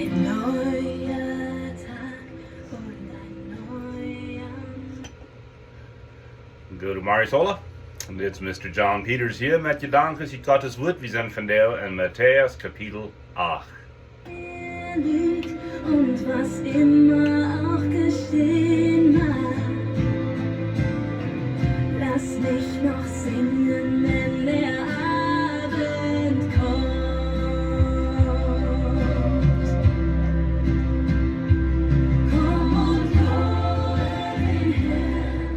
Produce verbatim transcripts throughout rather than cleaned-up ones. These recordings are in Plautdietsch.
Neuer Tag und ein neuer Guten Morgen, Sola. Dit is Mister John Peters hia met Jedanken ut Gottes Wuat. Wie sent vondoag en Matäus Kapitel acht. Und was immer auch geschehen mag, lass mich noch singen, wenn der Abend kommt. Komm und lobe den Herrn,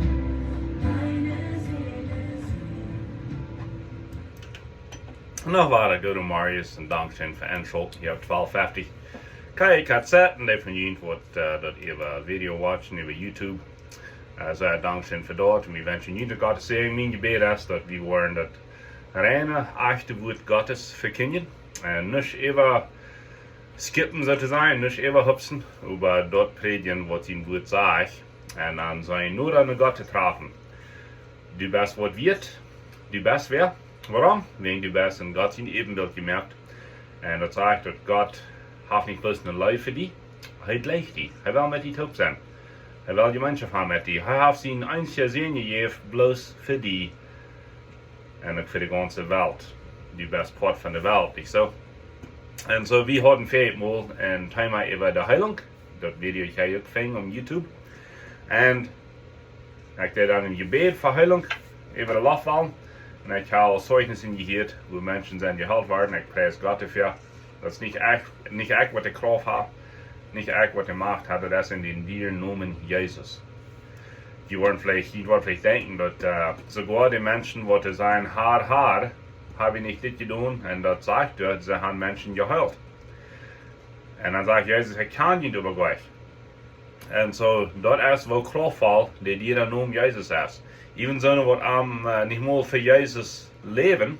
meine Seele singt. Noch wada Guten Morgen un dankscheen fa Enschult. Hia opp twalf fefty K K Z un dee von junt waut, äh, daut äwa Video watchen, äwa YouTube. Äh, sea dankscheen fa daut. Un wie wenschen junt Gott Säajen. Mien Jebäd es, daut wie woaren daut reine, ajchte Wuat Gottes vekjindjen. Un nich äwa skippen, soo to sajen, nich äwa hupsen, oba daut prädjen, waut sien Wuat sajcht. Un dan sent wie no aun Gott to trafen. Du best waut wieet, du best wäa. Wuarom? Wäajen du best en Gott sien Äbenbilt jemoakt. Un daut sajcht, daut Gott haft nich bloos eene Leew fa die, hee jlikjt die. Hee well met die toop sennen. Hee well Jemeenschoft haben met die. Hee haft sienen eensjen Sän jejäft, bloos fa die. Un uk fa de gaunze Welt. Du best Poat von de Welt, nich soo? Un soo, wie hauden väl mol een Thema äwa de Heilunk. Daut Video hab ekj uk jefungen opp YouTube. Un ekj deed dan een Jebäd fa Heilunk äwa de Loftwallen. Un ekj hab aul Zeichnissen jehieet, woo Menschen sent jeheelt worden. Ekj pries Gott doafäa. Daut es nich ekj, nich ekj waut de Krauft haft, nich ekj waut de Macht haft, daut es en dän dieren Nomen Jesus. Jie woaren veleicht, jie woaren veleicht denkjen, daut, äh, soogoa de Menschen, waut sajen, Herr, Herr, hab wie nich dit jedonen? Un daut sajcht, daut see haben Menschen jeheelt. Un dan sajcht Jesus, ekj kjan junt oba nich. Un soo, daut es woo krauftvoll de dieren Nomen Jesus es. Even soone waut am, äh, nich mol fa Jesus läwen,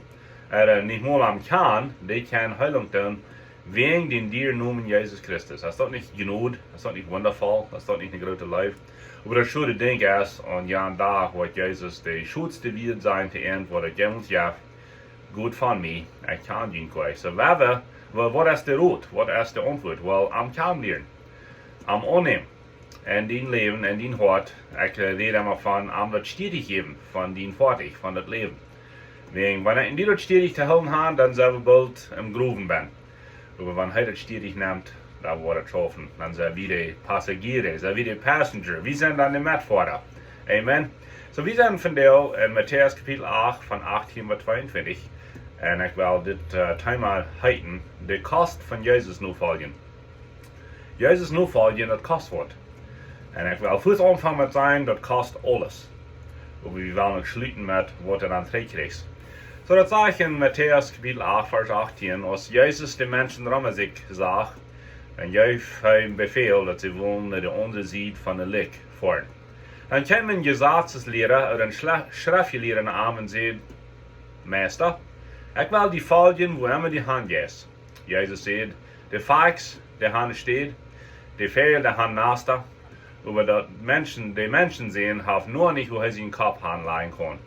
äh, nich mol am kjanen, dee kjennen Heilunk doonen, wäajen dän dieren Nomen Jesus Christus. Es daut nich Jnod? Es daut nich wundafoll? Es daut nich eene groote Leew? Oba daut schwoare Dinkj es, aun jan Dach woat Jesus de schwoaste Wieed sajen to an, waut et jemols jeef: Goot von mie, ekj kjan junt nich. Soo, wa-, wa-, wa-, waut es de Rot? Waut es de Auntwuat? Well, am kjanen lieren. Am aunnämen. En dien Läwen, en dien Hoat. Ekj, äh, räd emma von, am daut Stieetich jäwen, von dien Foatich, von daut Läwen. Wäajen, wan ekj en die daut Stieetich to hoolen ha, dan sent wie boolt em Growen benn. Oba wan hee daut Stieetich nemt, dan woat et schaufen. Dan sent wie de Passagiere, sent wie de Passenger. Wie sent dan de Metfoara. Amen. Soo, wie sent vondoag en Matäus Kapitel acht von achtieen bat tweeuntwintich. Un ekj well dit, äh, Thema heeten, de Kost von Jesus nofoljen. Jesus nofoljen, daut kost waut. Un ekj well fuaz aunfangen met sajen, daut kost aules. Oba wie wellen uk schluten met waut du dan trigj kjrichst. Soo, daut sajcht en Matäus Kapitel acht, Varsch achtieen, aus Jesus de Menschen rom sikj sach, dan jeef hee een Befäl, daut see wullen no de aundre Sied von de Likj foaren. Dan kjeem een Jesazesliera ooda een Schla-, Schreftjelieeda no am un säd: Meista, ekj well die foljen, wua emma du han jeist. Jesus säd: De Falkjs, dee han Städ, de Väajel, dee han Nasta, oba daut Menschen, de Menschensän haft noch nich, wua hee sienen Kopp han lajen kaun.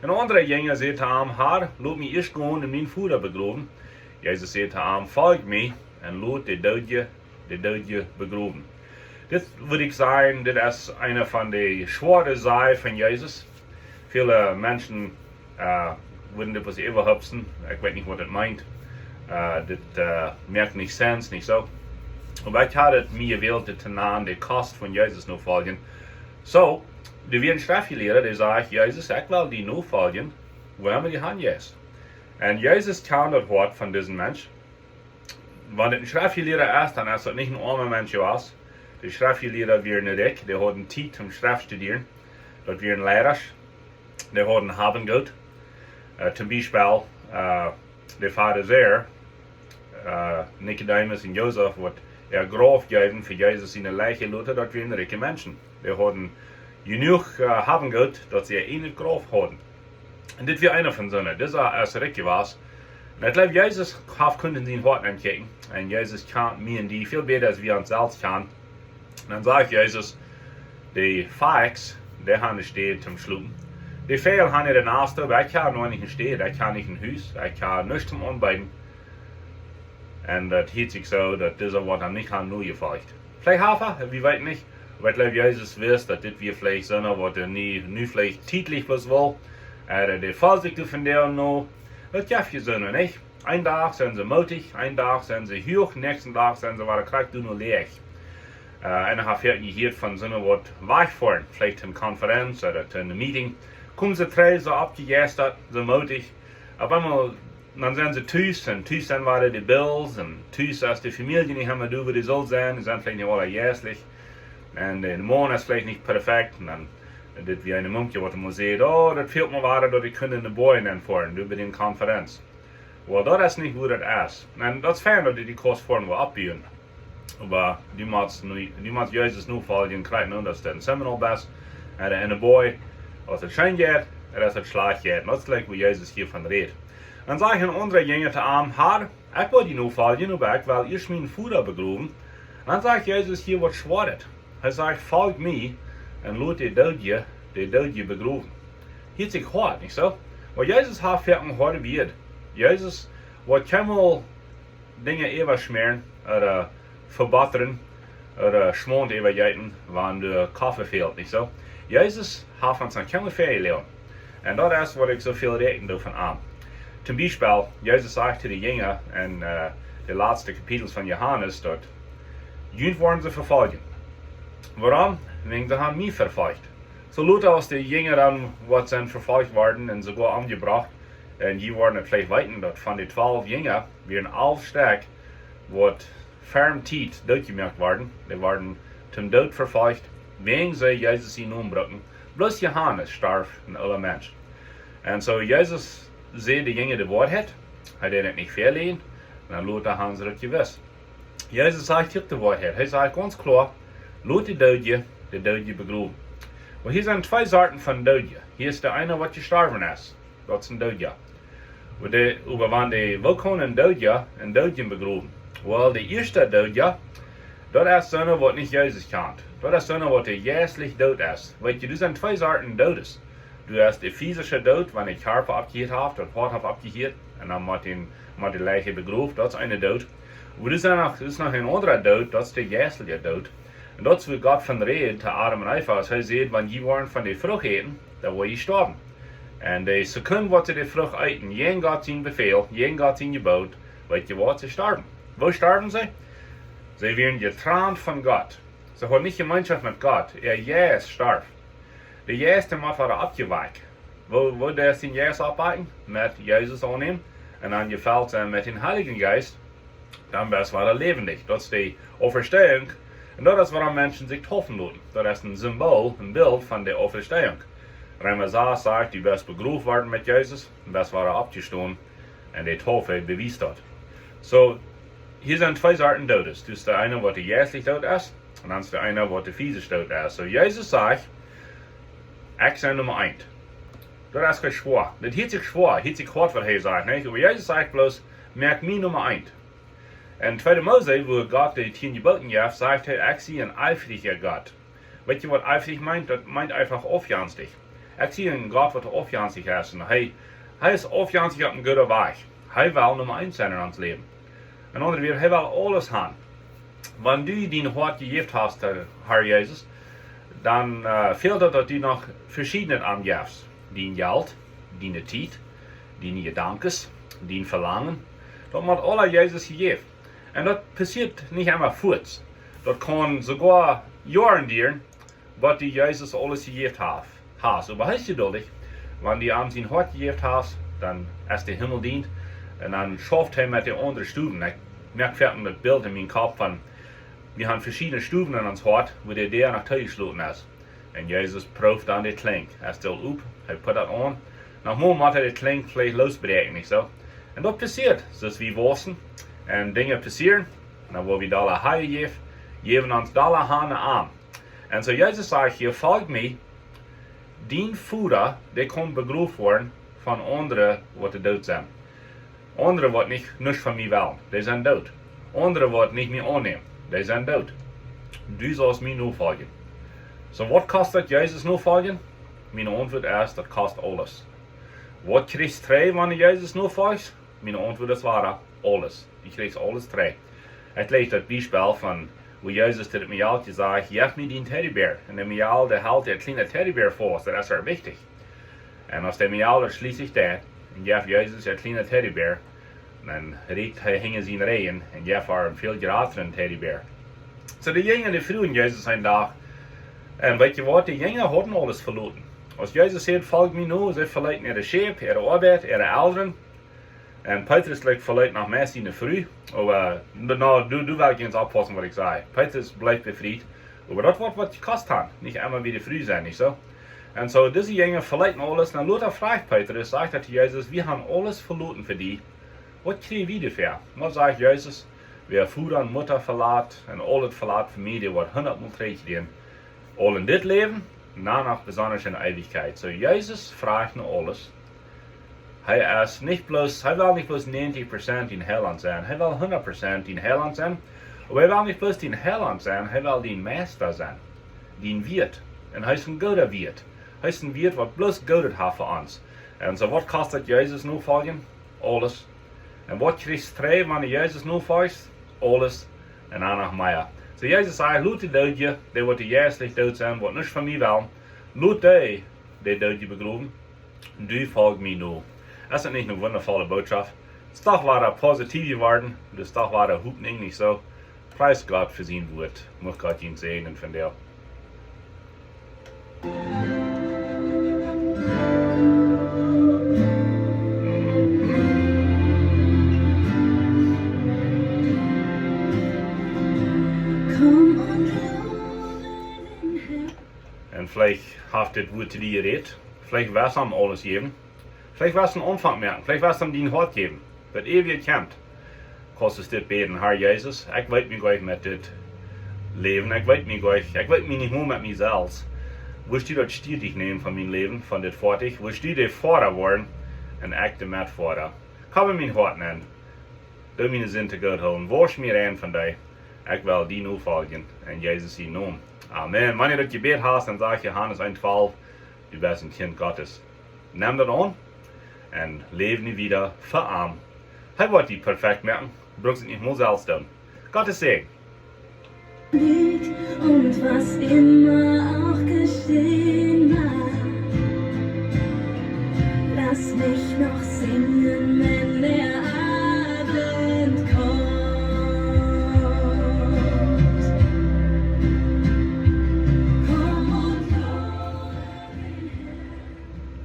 Een aundra Jinja säd to am: Herr, lot mie ieescht gonen un mienen Voda begrowen. Jesus säd to am: Folj mie un lot de Doodje de Doodje begrowen. Dit wudd ekj sajen, dit es eent von de schwoare Sajen von Jesus. Väle Menschen, äh, wudden dit waut äwahopsen. Ekj weet nich, waut daut meent. Äh, dit, äh, moakt nich sense, nich soo? Oba ekj haud et mie jewält, dit to nanen, de Kost von Jesus nofoljen. Soo, doa wia een Schreftjelieeda, dee säd: Jesus, ekj well die nofoljen, wua emma du han jeist. Un Jesus kjand daut Hoat von disen Mensch. Wan et een Schreftjelieeda es, dan es daut nich een oama Mensch jewast. De Schreftjelieeda wieren rikj, dee hauden Tiet toom Schreft studieren. Daut wieren Leidasch, dee hauden Hab un Goot. Äh, toom Biespel, äh, de Farisäa, äh, Nikodemus un Josef, waut äa Grauf jeewen fa Jesus siene Leich loten, daut wieren rikje Menschen. Dee hauden jenuach, äh, Hab un Goot, daut see een Grauf hauden. Un dit wia eena von soone. Disa es rikj jewast. Un ekj jleew, Jesus haft kunt en sien Hoat nenkjikjen. Un Jesus kjant mie un die väl bäta aus wie ons selfst kjanen. Un dan sajcht Jesus: De Falkjs, dee han eene Städ toom schlopen. De Väajel han äare Nasta, oba ekj hab noch nich eene Städ, ekj hab nich een Hus, ekj hab nuscht toom aunbeeden. Un daut hieet sikj soo, daut dise woat am nich han nojefolcht. Veleicht haft hee, wie weeten nich. Oba ekj jleew, Jesus wist, daut dit wia veleicht soona, waut hee nu, nu veleicht tietlich bloos well. Ea dee foll sikj doa von däa no. Daut jeft je soone, nich? Een Dach sent see mootich, een Dach sent see huach, näakjsten Dach sent see wada krakjt doa no läach. Äh, un ekj hab jehieet von soone, waut wajchfoaren, veleicht to eene Konferenz ooda to een Meeting. Komen see trigj, soo oppjejeistat, soo mootich. Opp eemol, dan sent see tus, un tus sent wada de Bills, un tus es de Famielje nich emma doa, wua dee sull sennen, dee sent veleicht nich aula jeistlich. Un de Maun es veleicht nich perfekt, un dan, dit wia een Mumkje, waut mol säd: "Oh, daut fält mie wada, daut ekj kunn enne Boy nenfoaren, doa bie de Konferenz." Well, daut es nich, wua daut es. Un daut es fein, daut du dee Kurs foaren wua oppbuen. Oba du motst nu, du motst Jesus nofoljen, krakjt nu, daut es een Seminole Bass, un enne Boy, aus et scheen jeit, ooda aus et schlajcht jeit. Daut es jlikj, wua Jesus hia von rät. Dan sajcht een aundra Jinja to am: "Herr, ekj well die nofoljen, oba ekj well ieescht mienen Voda begrowen." Dan sajcht Jesus hia waut Schwoaret. Hee sajcht: "Folj mie un lot de Doodje, de Doodje begrowen." Hieet sikj hoat, nich soo? Oba Jesus haft foaken hoade Wieed. Jesus woat kjeenmol Dinja äwaschmäaren ooda vebotren ooda Schmaunt äwajeeten, wan de Koffe fält, nich soo? Jesus haft ons noch kjeenmol väajeloagen. Un daut es, waut ekj soo väl räakjen doo von am. Toom Biespel, Jesus sajcht to de Jinja en, äh, de latste Kapitels von Johanes, daut: "Junt woaren see vefoljen." Wuarom? Wäajen see han mie vefolcht. Soo lota aus de Jinja dan, waut sent vefolcht worden un soogoa omjebrocht, un jie woaren et veleicht weeten, daut von de twalw Jinja wieren alf Stekj, waut ver de Tiet dootjemoakt worden. Dee worden toom Doot vefolcht, wäajen see Jesus sienen Nomen bruckten. Bloos Johanes storf, een oola Mensch. Un soo Jesus säd de Jinja de Woarheit. Hee deed et nich väaläajen. Un dan lota han see daut jewist. Jesus sajcht uk de Woarheit. Hee sajcht gaunz kloa: "Lot de Doodje, de Doodje begrowen." Oba hia sent twee Sorten von Doodje. Hia es de eena, waut jestorwen es. Daut es een Doodja. Oba de, oba wan de, woo kaun een Doodja een Doodje begrowen? Well, de ieeschte Doodja, daut es soona, waut nich Jesus kjant. Daut es soona, waut de jeistlich doot es. Weet jie, doa sent twee Sorten Doodes. Doa es de fisische Doot, wan de Kjarpa oppjehieet haft, daut Hoat haft oppjehieet, un dan mott de, mott de Leich begroft, daut es een Doot. Oba doa es noch, es noch een aundra Doot, daut es de jeistelje Doot. Un daut es, wua Gott von rät to Adam un Eva, aus hee säd: "Wan jie woaren von de Frucht äten, dan woa jie stoawen." Un de Sekund, waut see de Frucht eeten, jäajen Gott sien Befäl, jäajen Gott sien Jeboot, weet jie waut, see storwen. Woo storwen see? See wieren jetrant von Gott. See hauden nich Jemeenschoft met Gott. Äa Jeist storf. De Jeist, dee mott woaren oppjewakjt. Woo, woo deist dien Jeist oppwakjen? Met Jesus aunnämen. Un dan jefelt sennen met dän Heiljen Jeist. Dan best woare läwendich. Daut es de Auferstehung. Un daut es, wuarom Menschen sikj deepen loten. Daut es een Symbol, een Bilt von de Auferstehung. Reema sas sajcht: "Du best begroft worden met Jesus un best woare oppjestonen." Un de Deep bewiest daut. Soo, hia sent twee Sorten Doodes. Doa es de eena, waut de jeistlich doot es, un dan es de eena, waut de fisisch doot es. Soo, Jesus sajcht: "Ekj sie Numma eent." Daut es kjeen schwoa. Daut hieet sikj schwoa, hieet sikj hoat, waut hee sajcht, nich? Oba Jesus sajcht bloos: "Moak mie Numma eent." En tweede Mose, wua Gott de tieen Jeboten jeft, sajcht hee: "Ekj sie een eifricha Gott." Weet jie, waut eifrich meent? Daut meent eefach aufjenstich. Ekj sie een Gott, waut aufjenstich es. Un hee, hee es aufjenstich opp een gooden Wajch. Hee well Numma eent sennen en ons Läwen. En aundre Wieed, hee well aules han. Wan du dien Hoat jejäft hast, äh, Herr Jesus, dan, äh, fält daut, daut du noch veschiednet aunjefst. Dien Jelt, diene Tiet, diene Jedanken, dien Velangen. Daut mott aules Jesus jejäft. Un daut passieet nich emma fuaz. Daut kaun soogoa Joaren dieren, waut du Jesus aules jejäft hast. Oba hee es jeduldich. Wan du am sien Hoat jejäft hast, dan es de Himmel dien. Un dan schauft hee met de aundre Stowen. Ekj moak foaken daut Bilt en mienen Kopp von, wie han veschiedne Stowen en ons Hoat, wua de Däa noch toojeschloten es. Un Jesus prooft dan de Kjlinj. Hee stalt opp, hee put daut aun. Noch mol mott hee de Kjlinj veleicht loosbräakjen, nich soo? Un daut passieet, soo aus wie wausen un Dinja passieren, dan woa wie dolla han jejäft, jäwen ons dolla han aun am. Un soo Jesus sajcht hia: "Folj mie." Dien Voda, dee kaun begroft woaren von aundre, waut doot sent. Aundre, waut nich, nuscht von mie wellen, dee sent doot. Aundre, waut nich mie aunnämen, dee sent doot. Du saust mie nofoljen. Soo, waut kost daut, Jesus nofoljen? Miene Auntwuat es: daut kost aules. Waut kjrichst du trigj, wan du Jesus nofolchst? Miene Auntwuat es wada: aules. Du kjrichst aules trigj. Ekj läs daut Biespel von, woo Jesus to daut Mejal sajcht: "Jeff mie dien Teddybär." Un de Mejal, dee helt dän kjlienen Teddybär faust, daut es sea wichtich. Un aus de Mejal daut schlieslich deed, un jeef Jesus dän kjlienen Teddybär, dan rieekjt hee hinja sienen Rigjen un jeef äa eenen väl jratren Teddybär. Soo, de Jinja, dee fruagen Jesus eenen Dach, un weetst du waut, de Jinja hauden aules veloten. Aus Jesus säd: "Folj mie no", see veleeten äare Schäp, äare Oabeit, äare Elren. Un Petrus, like, veleet noch meist siene Fru. Oba, no, du, du woascht uk oppaussen, waut ekj saj. Petrus bleef befriet. Oba daut woat waut jekost haben. Nich emma bie de Fru sennen, nich soo? Un soo, dise Jinja veleeten aules. Dan lota fruach Petrus, sajcht hee to Jesus: "Wie haben aules veloten fa die. Waut kjrie wie doafäa?" Waut sajcht Jesus? "Wäa Voda un Mutta velat un aules velat fa mie, dee woat hundatmol trigj kjrieen. Aul en dit Läwen, un dan noch besonda en Eewichkjeit." Soo, Jesus fruacht no aules. Hee es nich bloos, hee well nich bloos näajentich Prozent dien Heilaunt sennen. Hee well hundat Prozent dien Heilaunt sennen. Oba hee well nich bloos dien Heilaunt sennen, hee well dien Meista sennen. Dien Wieet. Un hee es een gooda Wieet. Hee es een Wieet, waut bloos Goodet haft fa ons. Un soo, waut kost daut Jesus nofoljen? Aules. Un waut kjrichst du trigj, wan du Jesus nofolchst? Aules. Un dan noch mea. Soo, Jesus säd: "Lot de Doodje, dee waut jeistlich doot sent, waut nuscht von mie wellen, lot dee, dee Doodje begrowen. Du folj mie no." Es daut nich eene wundavolle Bootschoft? Es doch wada positiv jeworden, es doch wada Hopninj, nich soo? Pries Gott fa sien Wuat. Mucht Gott junt säajnen vondoag. Un veleicht haft dit Wuat to die jerät. Veleicht woascht du am aules jäwen. Veleicht woascht du een Aunfank moaken. Veleicht woascht du am dien Hoat jäwen. Daut eewje Kjint. Kaust du dit bäden: "Herr Jesus, ekj weet mie goanich met dit Läwen. Ekj weet mie goanich, ekj weet mie nich mol met mie selfst. Wurscht du daut Stierich nämen von mien Läwen, von dit Foatich? Wurscht du de Foara woaren un ekj de Metfoara? Komm en mien Hoat nenn. Doo miene Sind to Gott hoolen. Wausch mie rein von dee. Ekj well die nofoljen." En Jesus sienen Nomen. Amen. Wan du daut jebät hast, dan sajcht Johanes eent twalf: "Du best een Kjint Gottes." Nem daut aun un läw nu wieda fa am. Hee woat die perfekt moaken. Brukst daut nich mol selfst doonen. Gottes Säajen. Lied und was immer auch geschieht.